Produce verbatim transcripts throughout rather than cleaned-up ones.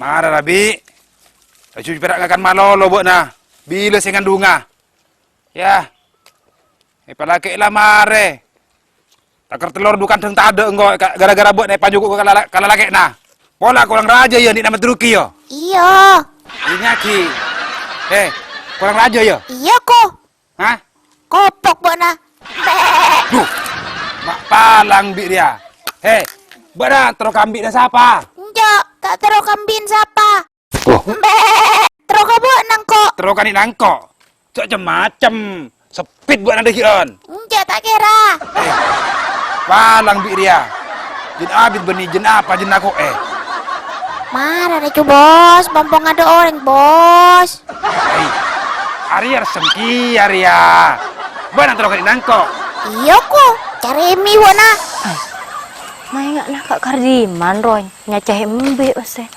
Mara, Rabi. Laju pèra' ngakan malolo bâ'na. Bilâ sè ngandhungnga? Yâ. Èpalakè'è la marè. Takèr tellor dhu kandhâng tadâ' engko' ka-, gara-gara bâ'na èpajhuko' ka lala-, ka lalakè'na. Pola korang rajâ, yâ, andi' na madruki, yâ? Iyâ. Èngaghi. Eh, korang rajâ, yâ? Iyâ, ko. Hah? Kopok bâ'na. Dhu, ma' palang bi' rèya. He, bâ'na terro ka ambi'na sapa? Enjâ', ta' terro ka ambi'na sapa. Oh. Terro ka bâ'na engko'. Terro ka andi' na engko'. Jhâ' cem-macem. Seppit bâ'na dâggi'ân. Enjâ', ta' kèra. Eh, palang bi' rèya. Jhân abit bânnè jhân apa jhân nako'è. Mara rè, Cu, Bos. Pompong adâ' orèng, Bos. Hei, arèya ressem kèya rèya. Bâ'na terro ka andi' na engko'. Iyâ, ko. Carèmè bâ'na. Ai, maènga'na ka' Kardiman, roy. Nyaca'è embi' pastè.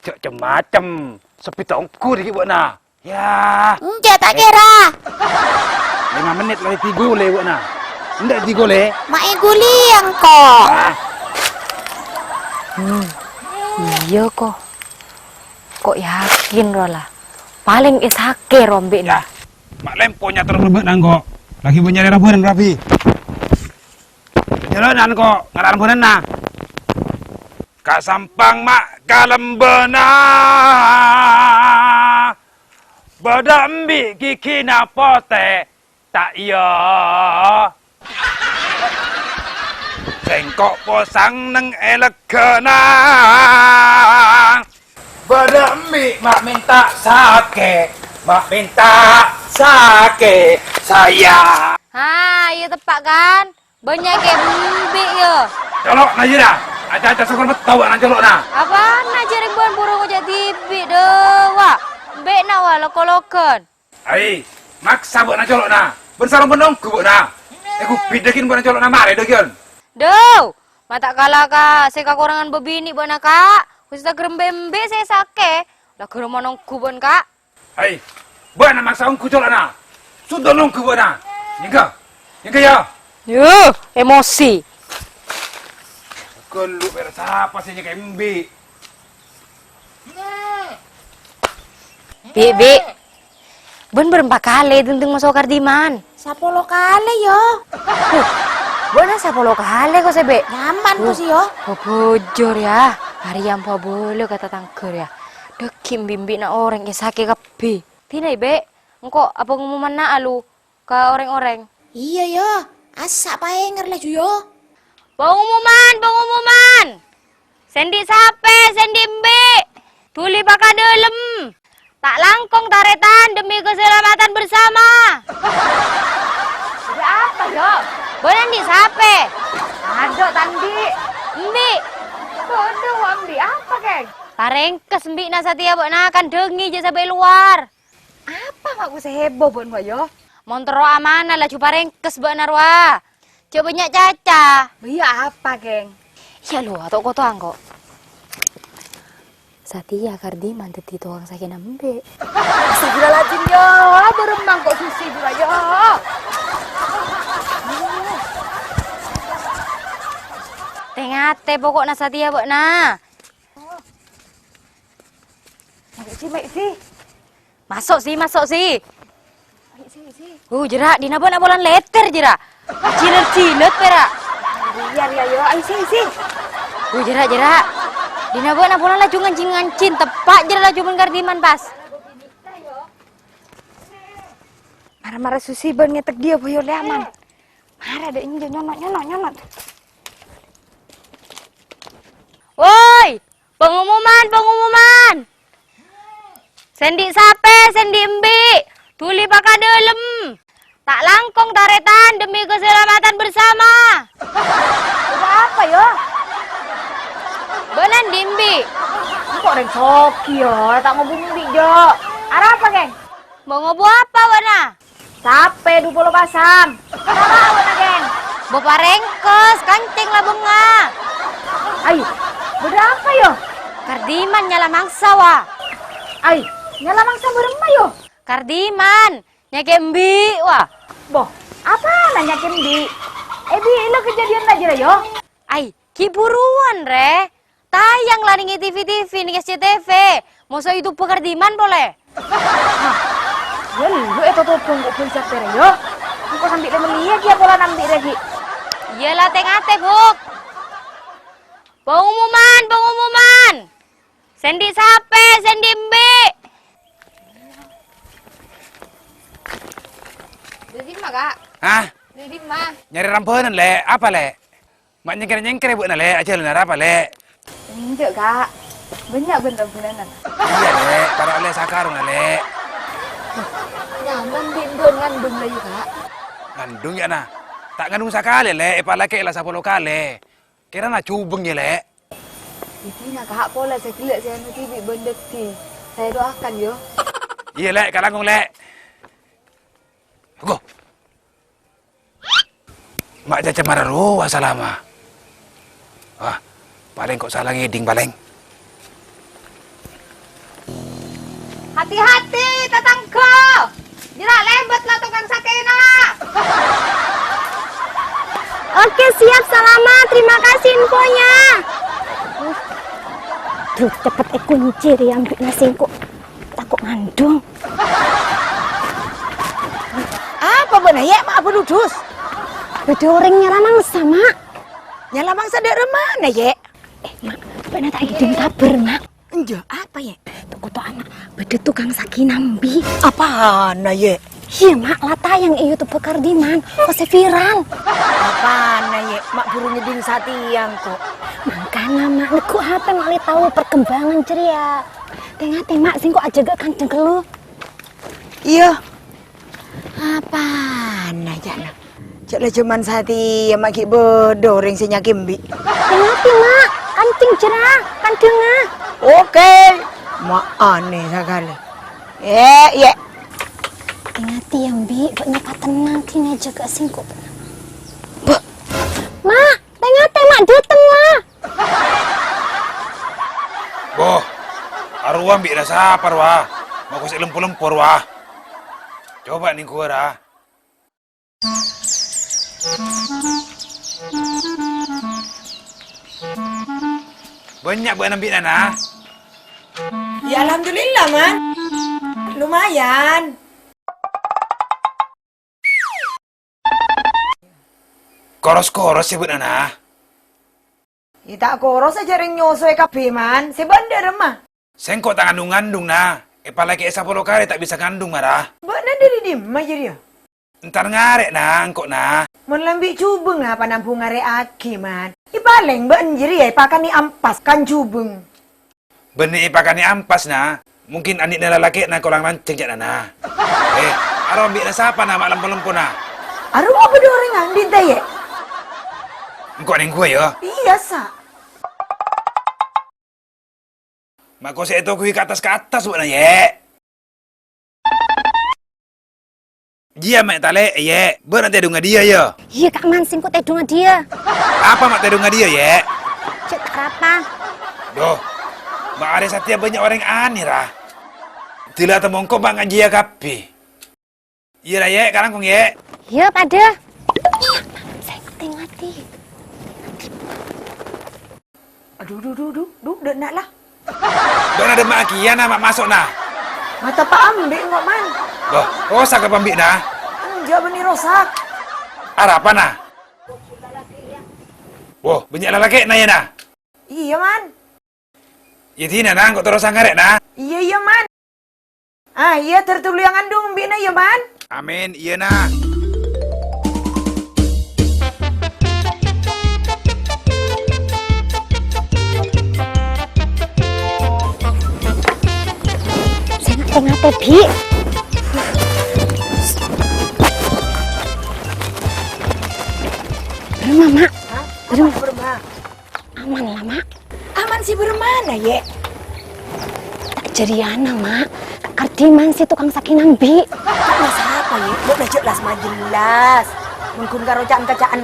Jhâ' cem-macem. Seppit ongghu dâggi' bâ'na. Yâ. Enjâ', ta' kèra. Lèma mennit la èdhi ghulè bâ'na. Endâ' èdhi ghulè. Ma' èghuli engko'. Ah. Hmm. Iyâ, ko. Ko' yakin, ro, la. Palèng èsakè, ro, ambi'na. Yâ. Ma' lèmpo nyator bâ'na engko'. Laghi bânnya' rèra bân, Rabi. Jhâlânan ko' ngaran bhunenna. Ka Sampang ma' kalembâna. Bâdâ embi' ghighina potè, ta' iyâ? Sèngko' posang neng è leggâna. Bâdâ embi' ma' mènta sakè, ma' mènta sakè, sayang. Ha, iyâ teppa', kan? Bânnya' kè embi', yâ. Colo'na jârèya. Aca-aca sokor bettowa'na colo'na. Apana jârèya bân burung jâ' dhibi', dâ, wa. Embi'na, wa, loko-loghân. Ai, maksa bâ'na colo'na. Bân sarong bân ongghu bâ'na. Èghubit dâggi'ân bâ'na colo'na marè dâggi'ân. Dâ, ma' ta' kala ka sè kakorangan bâbinè' bâ'na, Ka'. Ghustè taghârâmbi' embi' sè sakè. La ghârâmma ongghu bân, Ka'. Hai, bâ'na maksa ongghu colo'na. Sundâl ongghu bâ'na. Nyèngghâ. Nyèngghâ, yâ. Yuh, emosi. Ghâllu pèra' sapa sè nyèngghâ embi'? Bi', Bi'. Bân bârâmpa kalè dendeng maso' Kardiman? Sapolo kalè, yâ. Huh, bâ'na sapolo kalè ko' sè, Bi'? Nyaman ko' sè, yâ. Bhujur, yâ. Arèya empa' bâlâ ka tatangghâ, yâ. Dâggi' embi'-embi'na orèng èsakè kabbhi. Dinah, Bi', engko' apangomomanna alu ka orèng-orèng. Iyâ, yâ. Assa' paènger laju, yâ. Pangomoman, pangomoman! Sè andi' sapè, sè andi' embi', dhuli paka dâlem. Ta' langkong tarètan demi keselamatan bersama. Ada apa, yâ? Bâ'na andi' sapè? Adâ', ta' andi'. Embi'? Bâdâ, wa, embi'. Apa, Kèng? Parèngkes embi'na satèya bâ'na, kandhângè jâ' sabâ' è lowar. Apa ma' ko' sè heboh bâ'na rowa, yâ? Mon terro amanah laju parèngkes bâ'na rowa. Jâ' bânnya' caca. Iyâ apa, Kèng? Iyâ lo, ato' koto angko'. Satèya Kardiman dâddhi tokang sakèna embi'. Astagfirullahaladzim, yâ. Bârâmma ko' Susi jârèya, yâ. Tè-ngatè poko'na satèya bâ'na. Mayu, Si, mayu, Si. Maso', Si, maso', Si. Mayu, Si, Si. Uh, jârèya, dinah bâ'na polana lètèr, jârèya. Jilât-jilât, pèra'. Iyâ, iyâ, iyâ. Ayo, Si, Si. Uh, jârèya, jârèya. Dinah bâ'na polana laju nganjing-nganjing, teppa' jârèya laju bân Kardiman pas. Mara-mara Susi bân ngètèk dhiyâ, boyo lè aman. Mara dâ' enjâ' nyonot, nyonot, nyonot. Woi, pangomoman, pangomoman! Sè andi' sapè, sè andi' embi', dhuli paka dâlem. Ta' langkong tarètan demi keselamatan bersama. Ada apa, yâ? Bâ'na andi' embi'? Engko' orèng soghi, yâ, ta' ngobu embi', jâ'. Arapa, Kèng? Bâ ngobu apa bâ'na? Sapè dupolo pasang. Arapa bâ'na, Kèng? Bâ parèngkes, kancèng la bângnga. Ai, bâdâ apa, yâ? Kardiman nyala mangsa, wa. Ai, nyala mangsa bârâmma, yâ? Kardiman, nyakè embi', wa. Boh, apana nyakè embi'? È bi' la kejadianna jârèya, yâ? Ai, ghi' buruwân, rè. Tayang la neng è T V-T V, neng S C T V. Mosok YouTube Kardiman polè. Yâ, lu ètotobâng kok bân sapèra, yâ? Engko' sambi lè mellèya kèya polana embi' rèya ghi'. Iyâ la, tè-ngatè, Buk. Pengumuman, pengumuman. Sè andi' sapè, sè andi' embi'. Dâ' dimma, Kak? Hah? Dâ' dimma? Nyarè rambhânan, Lè'. Apa, Lè'? Ma' nyèngkèr-nyèngkèr bâ'na, Lè'? Ajhâlân arapa, Lè'? Enjâ', Kak. Bânnya' bân rambhânan. Iyâ, Lè'. Para' ollè sakarung, Lè'. Nyaman bi' embun ngandung la, yâ, Kak? Ngandung, yâ, na? Ta' ngandung sakalè, Lè'. Èpalakè la sapolo kalè. Kèrana jhubeng, yâ, Lè'? Dina, Kak, polè sè ghellâ' sè anu dhibi' bân dhâddhi. Saya doakan, yâ. Iyâ, Lè'. Kalangkong, Lè'. Go. Ma' caca mara rowa salama. Wah, palèng ko' sala ngèdhing palèng. Hati-hati, tatangghâ! Jhâ' lèmbât la tokang sakèna! Oke, siap, Salama. Terima kasih infonya. Duh, cepet èkoncè rèya embi'na sèngko'. Tako' ngandung. Apa bâ'na, Yè', ma' abâludhus? Bâdâ orèng nyala mangsa, Ma'. Nyala mangsa dâ' remmana, Yè'? Eh, Ma', bâ'na ta' ngèdhing kabhâr, Ma'? Enjâ', apa, Yè'? Toko to'ana bâdâ tokang sakèna embi'. Apana, Yè'? Iyâ, Ma', la tayang è YouTube Kardiman. Pas viral. Apana, Yè'? Ma' buru ngèdhing satèya, engko'. Mangkana, Ma', neggu' H P, Ma' lè tao perkembangan jârèya. Tè-ngatè, Ma', sèngko' ajâgâ kandhâng ghellu. Iyâ. Apana, ca'na? Jâ' la jhâman satèya, Ma', ghi' bâdâ orèng sè nyakè embi'. Tè-ngatè, Ma'. Kancèng jârèya, kandhângnga. Oke. Ma' anèh sakalè. Eh, iyâ. Tè-ngatè, yâ, embi'. Bâ'na patennang, ghi' ngajâgâ sèngko'. Bâh. Ma', tè-ngatè, Ma', dâteng, Ma'. Boh, arowa embi'na sapa rowa? Mako sè lempo-lempo rowa. Coba nèngguwâ ra. Bânnya' bâ'na embi'na, na? Ya, alhamdulillah, Man. Lumayan. Koros-koros sè bâ'na, na? Iyâ, ta' koros jâ' rèng nyosoè kabbhi, Man. Sè bâ'na dâ' remma? Sèngko' ta' ngandhung-ngandhung, na. Èpalakè'è sapolo kalè ta' bisa ngandhung, mara. Bâ'na dâri dimma jârèya? Entar ngarè', na, engko', na. Mon la embi' jhubeng, apa nambu ngarè'aghi, Man? Iyâ, palèng bâ'na jârèya èpakanè ampas, kan jhubeng. Bânnè èpakanè ampas, na. Mungkin andi'na lalakè'na korang lanjhâng ca'na, na. Eh, arowa embi'na sapa, na, ma' lempo-lempona? Arowa bâdâ orèng andi' ta', Yè'? Engko' nèngguwâ, yâ. Iyâ, sa. Mako sè ètoghuwi ka attas-ka attas bâ'na, Yè'. Jiyâ ma' talè'è, Yè'. Bâ'na tèdungnga dhiyâ, yâ? Iyâ, Ka' Man, sèngko' tèdungnga dhiyâ. Apa ma' tèdungnga dhiyâ, Yè'? Cè' ta' rapa. Duh, ma' arè satèya bânnya' orèng anèh, ra. Dila temongko ma' ngajiyâ kabbhi. Iyâ, ra, Yè', kalangkong, Yè'. Iyâ, padâ. Sè ngatè-ngatè. Adu, du, du, du, du, dâ' enna' la. Bâ'na dâ' emma' kèya, na, ma' maso', na. Mata pa' embi' engko', Man. Loh, rosak apa embi'na? Enjâ' bânnè rosak. Arapa, na? Wo, bânnya' lalakè'na, yâ, na? Iyâ, Man. Iyâ, dina, na, engko' terrosa ngarè', na. Iyâ, iyâ, Man. Ah, iyâ, ter tolèya ngandhung embi'na, yâ, Man. Amin, iyâ, na. Sè ngatè-ngatè, Bi'. Bârâmma, Ma'? Hah? Bârâmma. Bârâmma. Aman la, Ma'? Aman sè bârâmmana, Yè'? Ta' jârèyana, Ma'. Kardiman sè tokang sakèna embi'. Ca'na sapa, Yè'? Bâ'na jâ' las-majellas. Mon ghun karo ca'en-kaca'en.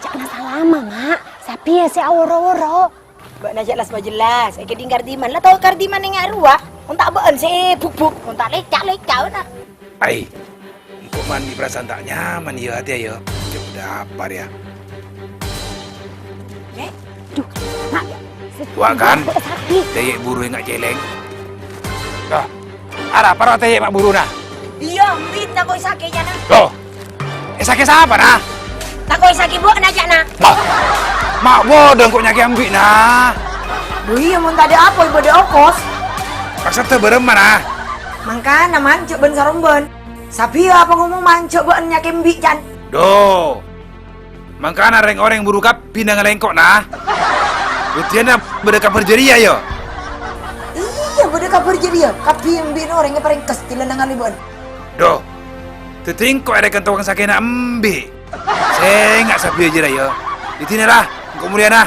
Ca'na Salama, Ma'. Sabiyâ sè aworo-woro. Bâ'na jâ' las-majellas. Èkèdhing Kardiman. La tao Kardiman nèng arowa. Mon ta' bâ'na sè buk-buk. Mon ta' lèca-lèca, na. Ai, engko' mandi perasaan ta' nyaman, yâ, atè, yâ. Jâ' dâpa', yâ. Duh, Ma', sè Wa' kan? Dâjâ buru enga' cèlèng. Dah. Arapa rowa dâjâ ma' buruna? Iyâ, embi' tako' sakè' jâ' na. Loh. Eh, sakè' sapa, na? Tako' sakè' bâ'na jâ' na. Bah. Ma' bâdâ engko' nyakè' embi', na. Loh iyâ, mon tadâ' apoy bâdâ okos. Maksodda bârâmma, na? Mangkana manjhâ' bân sarombân. Sabiyâ apa ngomoman jhâ' bâ'na nyakè' embi', Can? Duh. Mangkana rèng-orèng buru kabbhi nangale'è engko', na. Buddiyânna bâdâ kabhâr jârèya, yâ? Iyâ, bâdâ kabhâr jârèya. Kabbhi embi'na orèng èparèngkes dâlâ nangalè bâ'na. Duh. Dâddhi engko' èrèken tokang sakè'na embi'. Sènga' sabiyâ jârèya. Dâddhina, ra, engko' molèya, na.